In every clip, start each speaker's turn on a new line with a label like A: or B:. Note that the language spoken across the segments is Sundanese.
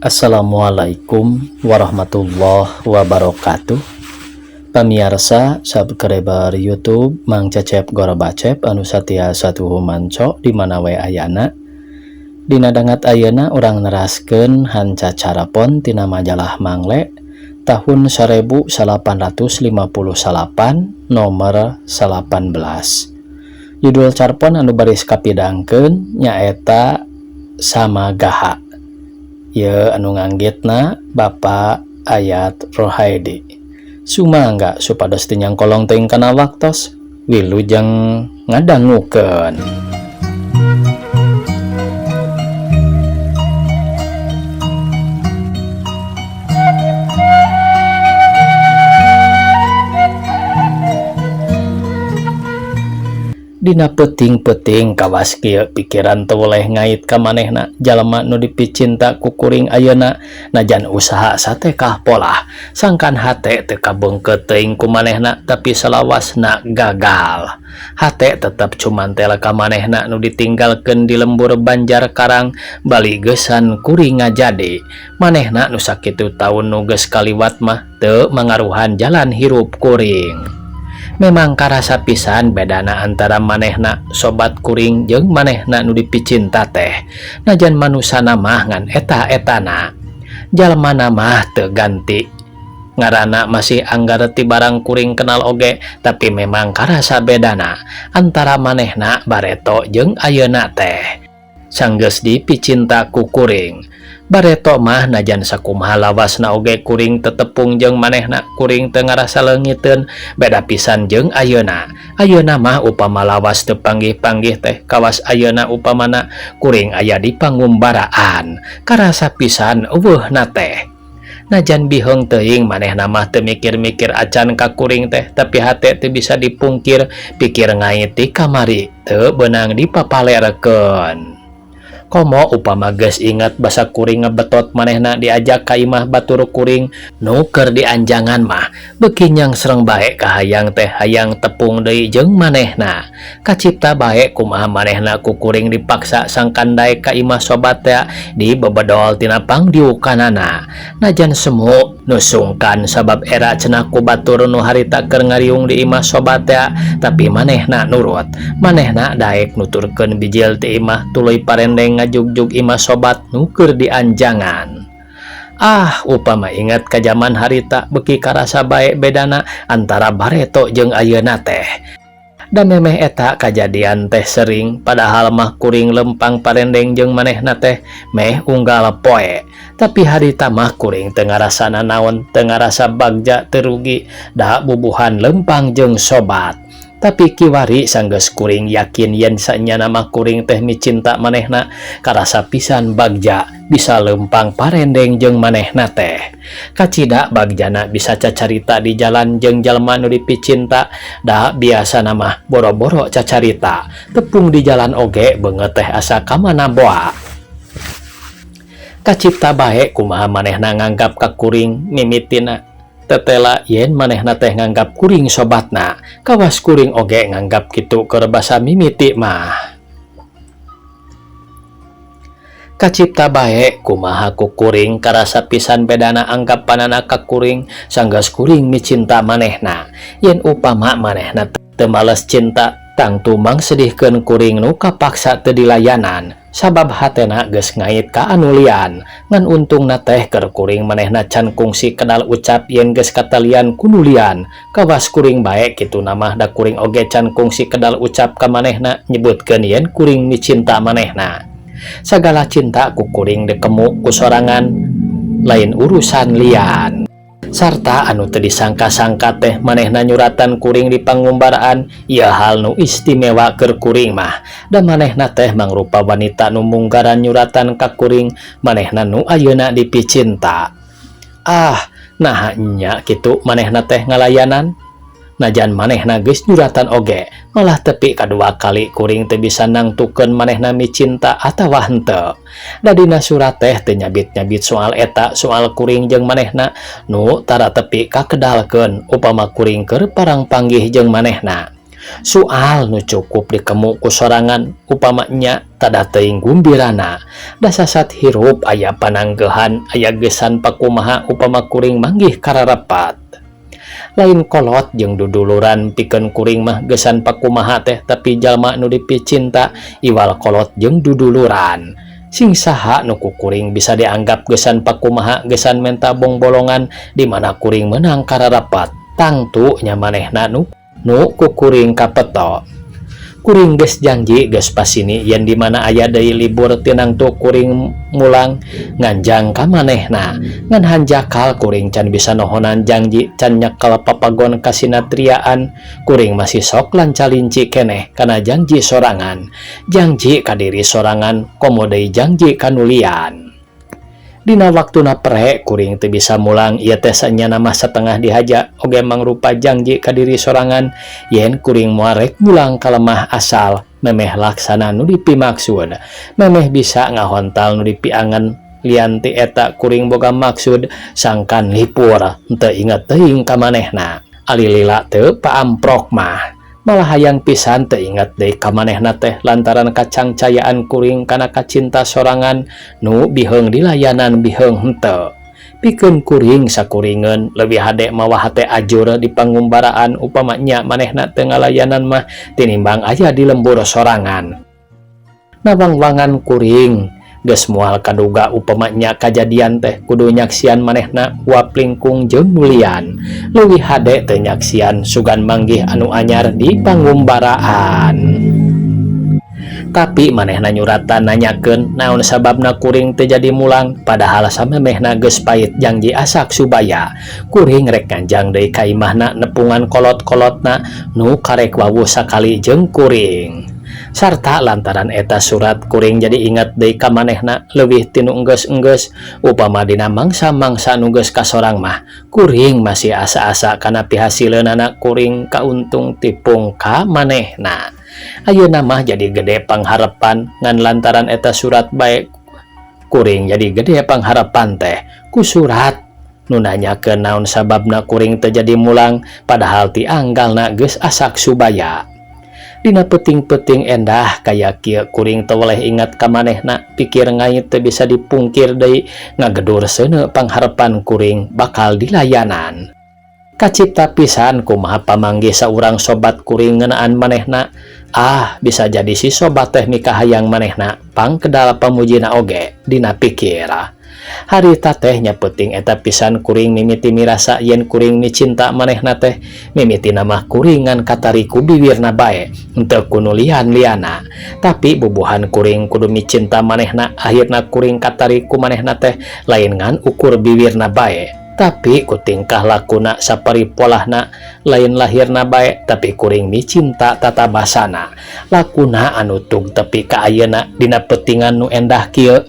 A: Assalamualaikum warahmatullahi wabarakatuh. Pamiarsa subscriber YouTube Mang Cecep Gorobacep anu satia satuhu manco di mana we ayana. Dina dangat ayeuna urang neraskeun hanca carapon tina majalah Mangle tahun 1859 nomor 18. Judul carpon anu baris kapidangkeun nyaeta Samagaha. Ye anu nganggitna Bapak Ayat Rohaidi. Sumangga supados teu nyangkolong teuing kana waktos, wilujeng ngadangukeun. Dina peuting-peuting kawas kieu pikiran teu weleh ngait ka manehna jalma nu dipicinta ku kuring ayeuna najan usaha satekah polah sangkan hate teu kabeungkeut teuing ku manehna tapi salawasna gagal. Hate tetep cumantel ka manehna nu ditinggalkeun di lembur Banjar Karang bali geusan kuring ngajadi. Manehna nu sakitu taun nu geus kaliwat mah teu mangaruhan jalan hirup kuring. Memang karasa pisan bedana antara manehna sobat kuring jeung manehna nu dipicinta teh. Najan manusana mah ngan eta-etana. Jalmana mah teu ganti. Ngaranna masih anggar ti barang kuring kenal oge, tapi memang karasa bedana antara manehna bareto jeung ayeuna teh. Sanggeus dipicinta ku kuring. Bareto mah najan sakumaha lawasna oge kuring tetepung jeung manehna kuring teu ngarasa leungiteun beda pisan jeung ayeuna. Ayeuna mah upama lawas teu panggih-panggih teh kawas ayeuna upamana kuring aya di pangumbaraan. Karasa pisan euweuhna teh. Najan biheung teuing manehna mah teu mikir-mikir acan ka kuring teh tapi hate teu bisa dipungkir pikir ngait ti kamari teu beunang dipapalerekeun. Komo upama geus ingat basa kuring ngebetot manehna diajak ka imah batur kuring nu keur dianjangan mah beuki nyangsreng bae ka hayang teh hayang tepung deui jeung manehna. Kacipta bae kumaha manehna ku kuring dipaksa sangkan daek ka imah sobat teh dibebedol tina pangdiukanana. Najan semu nu sungkan sabab era cenah ku batur nu harita keur ngariung di imah sobat teh tapi manehna nurut. Manehna daek nuturkeun bijil ti imah tuluy parendeng ngajugjug imah sobat nu keur dianjangan. Ah, upama ingat ka jaman harita beuki karasa bae bedana antara bareto jeung ayeuna teh. Da memeh eta kajadian teh sering padahal mah kuring lempang parendeng jeung manehna teh meh unggal poe. Tapi harita mah kuring teu ngarasa nanaon, teu ngarasa bagja teu rugi, da bubuhan lempang jeung sobat. Tapi kiwari sanggeus kuring yakin yen sanyana mah kuring teh micinta manehna karasa pisan bagja bisa lempang parendeng jeung manehna teh. Kacida bagjana bisa cacarita di jalan jeung jalma nu dipicinta da biasana mah boro-boro cacarita tepung di jalan oge beungeut teh asa kamana boa. Kacipta bae kumaha manehna nganggap ka kuring mimitina. Tetela yen manehna teh nganggap kuring sobatna, kawas kuring oge nganggap kitu keur basa mimiti mah. Kacipta bae kumaha ku kuring karasa pisan bedana anggapanana ka kuring sanggeus kuring micinta manehna. Yen upama manehna teu males cinta tangtu mangsedihkeun kuring nu kapaksa teu dilayanan. Sabab hatena geus ngait ka anu lian. Ngan untungna teh keur kuring manehna can kungsi kedal ucap yen geus katalian ku nu lian. Kawas kuring bae kitu mah da kuring oge can kungsi kedal ucap ka manehna nyebutkeun yen kuring micinta manehna. Sagala cinta ku kuring dekemu ku sorangan lain urusan lian. Sarta anu teu disangka-sangka teh manehna nyuratan kuring di pangumbaraan ieu hal nu istimewa keur kuring mah. Da manehna teh mangrupa wanita nu munggaran nyuratan ka kuring manehna nu ayeuna dipicinta. Ah, naha nya kitu manehna teh ngalayanan? Najan manehna geus nyuratan oge malah tepi kadua kali kuring teu bisa nangtukeun manehna micinta atawa henteu. Da dina surat teh teu nyabit-nyabit soal eta soal kuring jeung manehna nu tara tepi kakedalkeun upama kuring keur parang panggih jeung manehna. Soal nu cukup dikemu ku sorangan upama nya tadah teuing gumbirana da sasat hirup aya pananggehan aya gesan pakumaha upama kuring manggih kararepat. Lain kolot jeung duduluran pikeun kuring mah gesan pakumaha teh tapi jalma nu dipicinta iwal kolot jeung duduluran. Sing saha nu ku kuring bisa dianggap gesan pakumaha gesan menta bongbolongan di mana kuring meunang kararapat tangtu nya manehna nu ku kuring kapeto. Kuring geus janji geus pasini yen di mana aya deui libur tinangtu kuring mulang nganjang ka manehna ngan hanjakal kuring can bisa nohonan janji can nyekel papagon kasinatriaan kuring masih sok lancalinci keneh kana janji sorangan janji ka diri sorangan komo deui janji ka nu lian. Dina waktuna pre kuring teu bisa mulang ieu teh sanyana mah satengah dihaja oge mangrupa janji ka diri sorangan yen kuring moal rek mulang ka lemah asal memeh laksana nu dipimaksud memeh bisa ngahontal nu dipiangan lian ti eta kuring boga maksud sangkan lipur teu inget teuing ka manehna ali lila teu paamprok mah malah hayang pisan teu inget deui ka manehna teh lantaran kacangcayaan kuring kana kacinta sorangan nu biheung dilayanan biheung henteu. Pikeun kuring sakuringeun leuwih hade mawa hate ajur di pangumbaraan upama nya manehna teu ngalayanan mah tinimbang aya di lembur sorangan. Nawangwangan kuring geus moal kaduga upama nya kajadian teh kudu nyaksian manehna uap lingkung jeung nu lian leuwih hade teu nyaksian sugan manggih anu anyar di pangumbaraan. Tapi manehna nyuratan nanyakeun naon sababna kuring teu jadi mulang padahal samemehna geus pait janji asak subaya kuring rek nganjang deui ka imahna nepungan kolot-kolotna nu karek wawuh sakali jeung kuring. Sarta lantaran eta surat kuring jadi ingat deui ka manehna leuwih ti nu enggeus-enggeus upama dina mangsa-mangsa nu geus kasorang mah kuring masih asa-asa kana pihasileunana kuring kauntung tipung ka manehna. Ayeuna mah jadi gede pangharepan ngan lantaran eta surat bae kuring jadi gede pangharepan teh ku surat nu nanyakeun naon sababna kuring teu jadi mulang padahal ti anggalna geus asak subaya. Dina peuting-peuting endah kaya kieu kuring teu weleh ingat ka manehna pikir ngait teu bisa dipungkir deui ngagedur seuneu pangharepan kuring bakal dilayanan. Kacipta pisan kumaha pamanggih saurang sobat kuring ngeunaan manehna ah bisa jadi si sobat teh mikahayang manehna pangkedal pamujina oge dina pikir. Harita teh nya peuting eta pisan kuring mimiti mirasa yen kuring micinta manehna teh mimitina mah kuring ngan katari ku biwirna bae henteu ku nu lian-liana tapi bubuhan kuring kudu micinta manehna akhirna kuring katari ku manehna teh lain ngan ukur biwirna bae tapi ku tingkah lakuna sapari polahna lain lahirna bae tapi kuring micinta tata basana lakuna anu tug tepi ka ayeuna dina peutingan nu endah kieu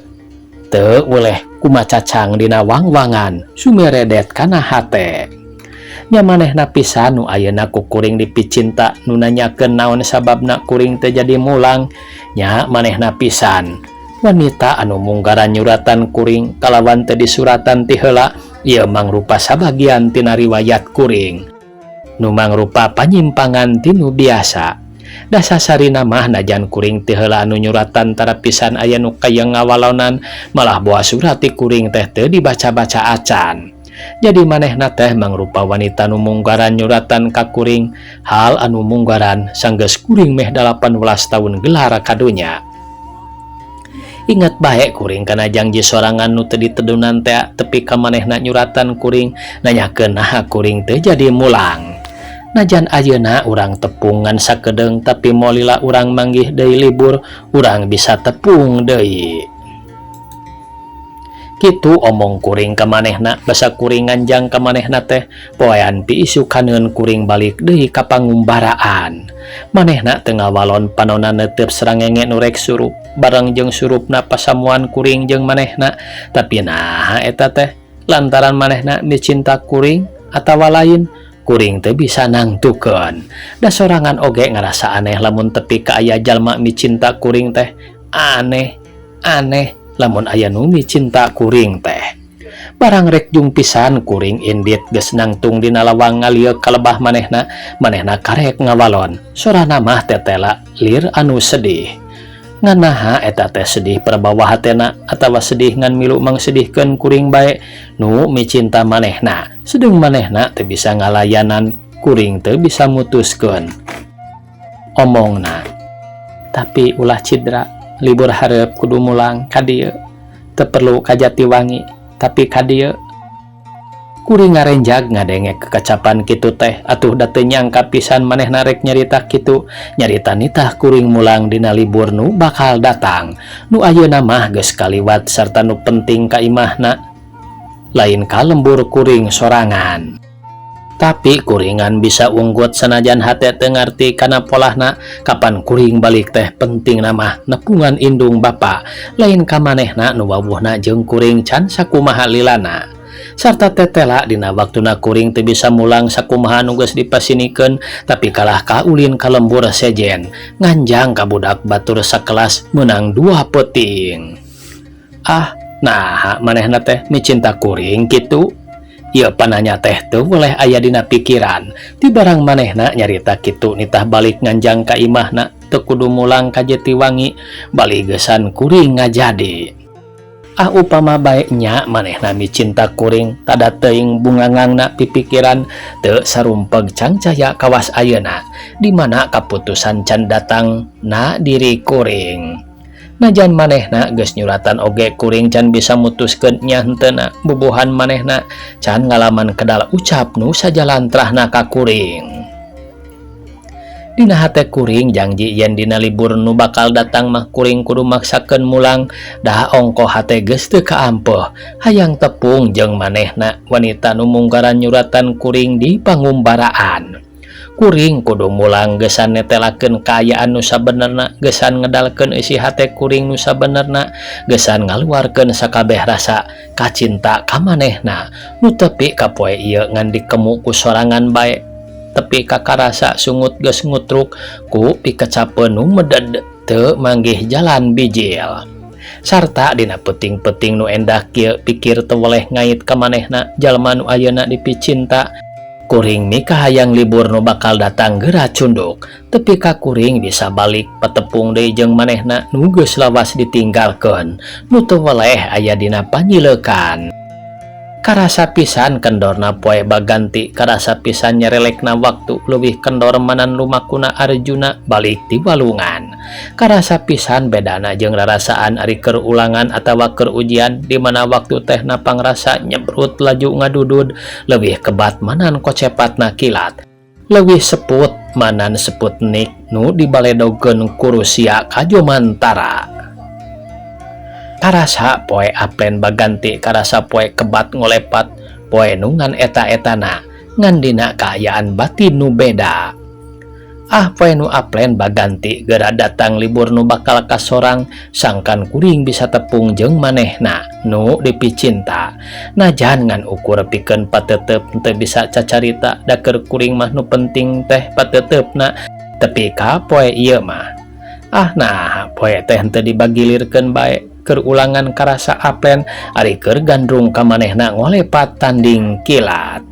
A: teu weleh kumacacang dina wangwangan sumeredet kana hate. Nya manehna pisan nu ayeuna ku kuring dipicinta nu nanyakeun naon sababna kuring teu jadi mulang nya manehna pisan wanita anu munggaran nyuratan kuring kalawan teu disuratan ti heula ieu mangrupa sabagian tina riwayat kuring nu mangrupa panyimpangan tinu biasa. Dasasarina mah najan kuring ti heula anu nyuratan tara pisan aya nu kaya ngawalonan malah boa surat ti kuring teh teu dibaca-baca acan. Jadi manehna teh mangrupa wanita nu munggaran nyuratan ka kuring hal anu munggaran sanggeus kuring meh 18 tahun gelar kadunya. Ingat bae kuring kana janji sorangan nu teu ditedunan teh tepi ka manehna nyuratan kuring nanyakeun naha kuring teu jadi mulang. Najan ayeuna urang tepungan sakedeung tapi molila urang manggih deui libur urang bisa tepung deui. Kitu omong kuring ka manehna basa kuring nganjang ka manehna teh poean piisukaneun kuring balik deui ka pangumbaraan. Manehna teu ngawalon panona neuteup sarangenge nu rek surup bareng jeung surupna pasamuan kuring jeung manehna tapi naha eta teh lantaran manehna micinta kuring atawa lain kuring teu bisa nangtukeun. Da sorangan oge ngarasa aneh lamun tepi ka aya jalma micinta kuring teh aneh aneh lamun aya nu micinta kuring teh. Barang rek jung pisan kuring indit geus nangtung dina lawang ngalieuk ka lebah manehna. Manehna karek ngawalon. Sorana mah tetela lir anu sedih. Ngan naha eta teh sedih perbawa hatena atawa sedih ngan milu mangsedihkeun kuring bae nu micinta manehna. Sedeng manehna teu bisa ngalayanan kuring teu bisa mutuskeun. Omongna. Tapi ulah cidra, libur hareup kudu mulang ka dieu. Teu perlu ka Jatiwangi, tapi ka dieu. Kuring ngarenjag ngadenge kekacapan kitu teh atuh da teu nyangka pisan manehna rek nyarita kitu. Nyarita nitah kuring mulang dina libur nu bakal datang. Nu ayeuna mah geus kaliwat sarta nu penting ka imahna. Lain ka lembur kuring sorangan. Tapi kuringan bisa unggut sanajan hate teu ngarti kana polahna. Kapan kuring balik teh pentingna mah nepungan indung bapa. Lain ka manehna nu wawuhna jeung kuring can sakumaha lilana. Sarta tetela dina waktuna kuring teu bisa mulang sakumaha nu geus dipasinikeun tapi kalah ka ulin ka lembur sejen nganjang ka budak batur sakelas meunang dua peuting. Ah, naha manehna teh micinta kuring kitu? Ieu pananya teh teu weleh aya dina pikiran. Ti barang manehna nyarita kitu nitah balik nganjang ka imahna teu kudu mulang ka Jatiwangi baligesan kuring ngajadi. Ah upama bae nya manehna micinta kuring tada teuing bungangangna pipikiran teu sarumpeg cangcaya kawas ayeuna di mana kaputusan can datang na diri kuring. Najan manehna geus nyuratan oge kuring can bisa mutuskeun nya henteuna bubuhan manehna can ngalaman kedal ucap nu sajalantrahna ka kuring. Dina hate kuring jangji yen dina libur nu bakal datang mah kuring kudu maksakeun mulang dah ongko hate geus teu kaampeuh hayang tepung jeung manehna wanita nu munggaran nyuratan kuring di pangumbaraan. Kuring kudu mulang gesan netelakeun kaayaan nu sabenerna gesan ngedalkeun eusi hate kuring nu sabenerna gesan ngaluarkeun sakabeh rasa kacinta ka manehna nu tepi ka poe ieu ngan dikemu ku sorangan bae tepi ka karasa sungut geus ngutruk ku pikecapeun nu meded teu manggih jalan bijil. Sarta dina peuting-peuting nu endah kieu pikir teu weleh ngait ka manehna jalma nu ayeuna dipicinta. Kuring mikahayang libur nu bakal datang geura cunduk tepi ka kuring bisa balik patepung deui jeung manehna nu geus lawas ditinggalkeun nu teu weleh aya dina panyileukan. Karasa pisan kendorna poe baganti karasa pisan nyerelekna waktu leuwih kendor manan lumakuna Arjuna balik ti walungan. Karasa pisan bedana jeung rarasaan ari keur ulangan atawa keur ujian di mana waktu teh napangrasa nyebrut laju ngadudud leuwih kebat manan kocepatna kilat. Leuwih seput manan Sputnik nu dibaledogkeun ku Rusia ka Jomantara. Karasa poe aplen baganti karasa poe kebat ngolepat poe nu ngan eta-etana ngan dina kaayaan batin nu beda. Ah poe nu aplen baganti geura datang libur nu bakal kasorang sangkan kuring bisa tepung jeung manehna nu dipicinta. Najan ngan ukur pikeun pateuteup teu bisa cacarita da keur kuring mah nu penting teh pateuteup-na tepi ka poe ieu mah. Ah nah poe teh henteu dibagilirkeun bae keur ulangan karasa aplen ari keur gandrung ka manehna ngolepat tanding kilat.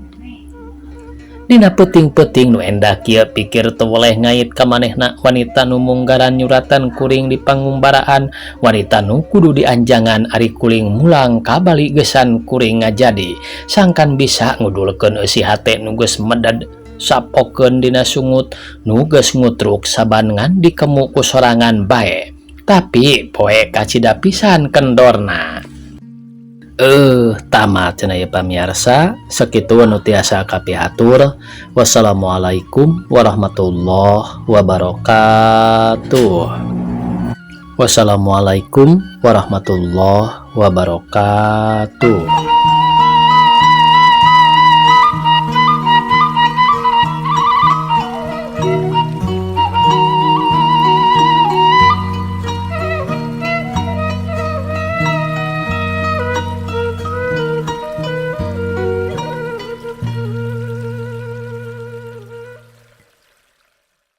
A: Dina peuting-peuting nu endah kieu pikir teu weleh ngait ka manehna wanita nu munggaran nyuratan kuring di pangumbaraan wanita nu kudu dianjangan ari kuring mulang ka bali gesan kuring ngajadi sangkan bisa ngudulkeun eusi hate nu geus meded sapokeun dina sungut nu geus ngutruk saban ngan dikemu ku sorangan bae. Tapi poe kacida pisan kendorna. Tamat cenah ieu pamiarsa, sakitu nu tiasa kapihatur. Wassalamualaikum warahmatullahi wabarakatuh. Wassalamualaikum warahmatullahi wabarakatuh.